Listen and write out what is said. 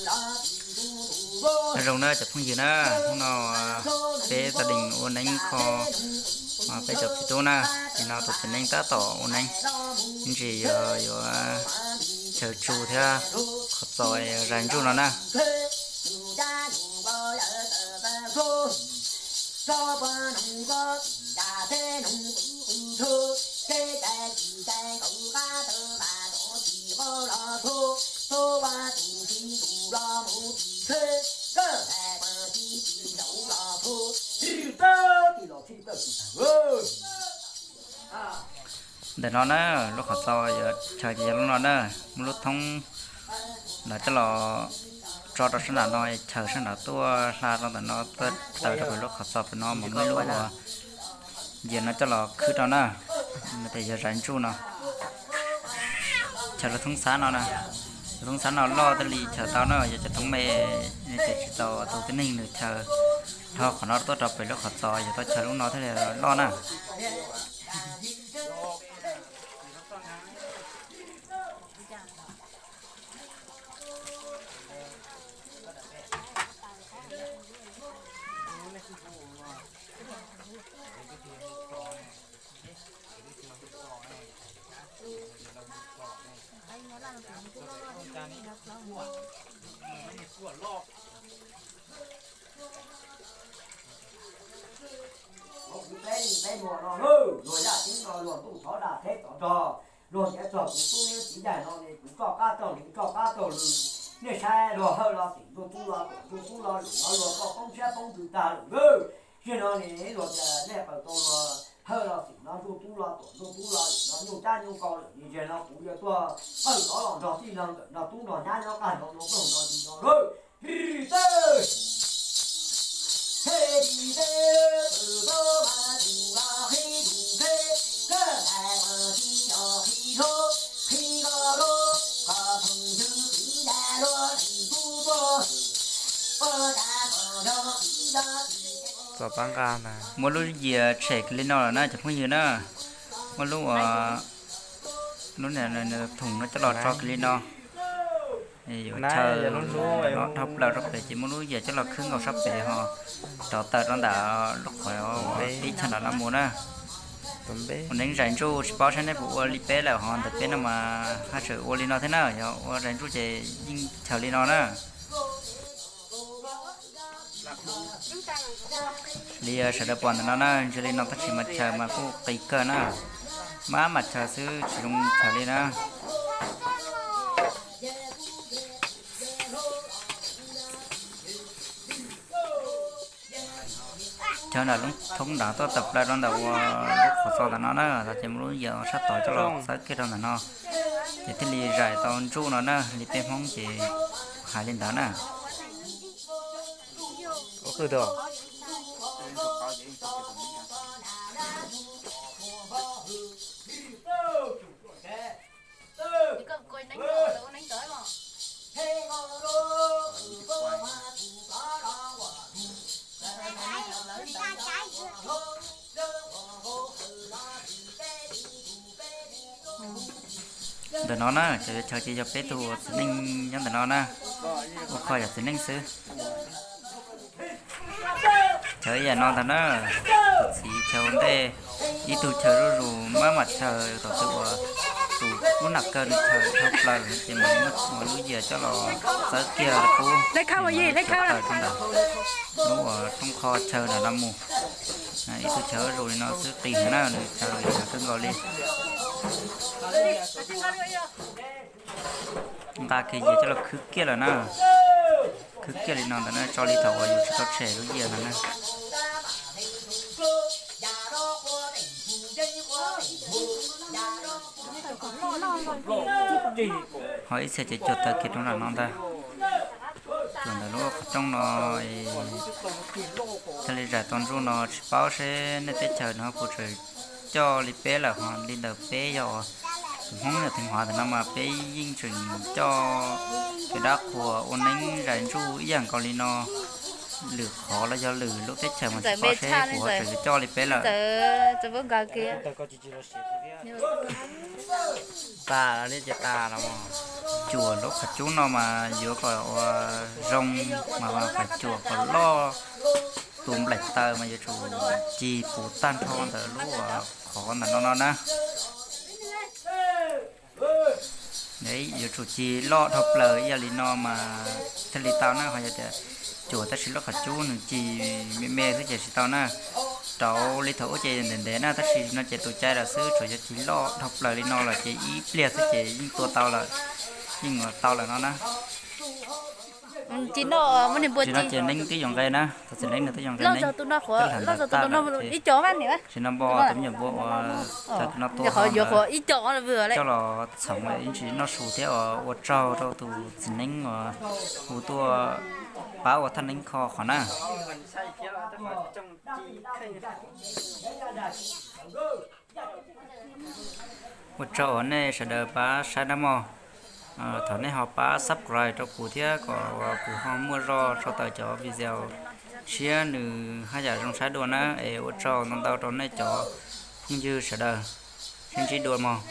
Nyob zoo na cov phooj ywg na, hnub no peb gia đình ua neeb kho peb cov txiv tub na, nim no tus txiv neej tab tom ua neeb, ib ntsis yuav chaw tsu thiab kho txos zais ntsuj no na. Ntawm no na, lub qhov txos yuav chaw ces yog lub no na, muaj lub thoob ntawd coj los tso rau sab nram no, chaw sab nram tuaj hla rau ntawm no, taws rau pem lub qhov txos pem no mas muaj ib lub uas yias no coj los khwb rau na, no tias yog zais ntsuj no. Chaw lub thoob xab no na, lub thoob xab no loj thiaj li chaw tau na, yog cov thoob me ces tsis tau tus tib neeg nws chaw. Dhau qhov no tuaj rau pem lub qhov txos yog tau chaw lub no thiaj li loj na. Kuv teb neeg teb muag no, luag yaj ceeb no luag ntuj thov dag theb tov rog, luag ntiav txog kuv tub niam txiv yaig no ne, kuv toj qab taug li toj qab taug lw. Nej saib luag hawj los tim, ntsuj tub los tuam, ntsuj tub los lwm, no luag koj poob siab poob ntsws tag lawm. Zaum no ne luag tias nej qawm tau luag hawj los tim no, ntsuj tub los tuam, ntsuj tub los lwm, no nyuj cab nyuj kau lawm ne, zaum no kuv yuav tuaj qawj tov los nrog tij nrog nkawm nrog tub nrog nyab nyob qab nrog nus ploog nrog ntsis nrog lawm. Txos pab nqa ntag. Muaj lub yias tshem kiag li no lawm na cov phooj ywg na. Muaj lub uas, lub niag thoom no coj los tso kiag li no. Yuav chaw no dhau plaws rau pem ces muaj lub yias coj los khwb nkaus sab pem ho rov tawm rau ntawm lub qhov pib chaw nram no mus na. Ua neeb zais ntsuj tsis paub saib nej puas ua li peb lawm ho ntawm peb no mas haj tseem ua li no thiab na, yog ua zais ntsuj ces yeej chaw li no na. Li sawv daws pom ntawm no na, ntsia li no tab sis mas chaw mas kuj qis kawg na. Mab mas chaw xwb tsis zoo chaw li na. Chaw nram lub thoob nrad tuaj tawm plaws rau ntawm uas lub qhov txos ntawm no na, ces muaj lub yias sab tod coj los txawb kiag rau ntawm no, ces thiaj li zais tau ntsuj no na, li peb Hmoob ces hais li ntawd na. Ntawm no na, cov chaw ces yog peb tug txiv neej nyob ntawm no na, ua kho yog txiv neej xwb. Chaw ib yam no ntag na, tus txiv chaw ua ntej, ib tug chaw zuj zus mab mam chaw tom twg uas tus ub nam kawg nws chaw dhau plaws ces mam muab lub yias coj los txawb kiag li qub, tawm rau ntawm lub uas rooj kho chaw nram no mus. Ib tug chaw zuj zus li no xwb qis heev na, nws chaw li kawg nkaus li. Nqa kiag yias coj los khwb kiag lawm na. Khwb kiag li no ntawd na, tso li thaum uas yus tsis tau tshem lub yias ntawd na. Ho ib txhia ces cuag tawm kiag rau nram no ntag. Cuag ntawm lub qhov rooj no, thiaj li zais tau ntsuj no, tsis paub seb nej teb chaws no puas tseem coj li peb lawm ho li ntawm peb yog tus Hmoob yog Theej Huav ntawm no mas peb yeej tseem coj kev dab qhuas ua neeb zais ntsuj ib yam nkaus li no. Lwm qhov los yog lwm lub teb chaws mas tsis paub seb puas tseem coj li peb lawm. Tas li ces tas los mas. cuam lub qhov cub no mas yuav kom ua zoo mas, mas fais cuam kom loj, tus nplaim taws mas yuav tsum cig puv tag nrho ntawm lub qhov ntawm no no na. Yuav tsum cig loj dhau plaws ib yam li no mas thiaj li tau na. Ho yog tias cuam tab sis lub qhov cub nws cig me me xwb ces tsis tau na. Rau li thaum ub ces ntev ntev na, tab sis no ces tus cai lawm xwb, tsuas yog cig loj dhau plaws li no lawm ces ib pliag xwb ces yeej tua tau lawm, yeej tau lawm no na. Tsis no ces neeb twb yuav nqe na, tus txiv neeb no twb yuav nqe neeb, twb hla ntawd tag lawm ces ib co tus me nyuam npua uas cov tus no tua coj los txhoov ib ntsis noj su thiab. Ua tsaug rau tus txiv neeb uas hu tuaj pab ua thaj neeb kho qhov na. Ua tsaug uas nej sawv daws pab saib na mog. Thov nej ho pab subscribe rau kuv thiab kom kuv ho muaj zog tso tawm cov video tshiab nws haj yam zoo saib dua na. Es ua tsaug ntau ntau rau nej cov phooj ywg sawv daws. Sib ntsib dua mog.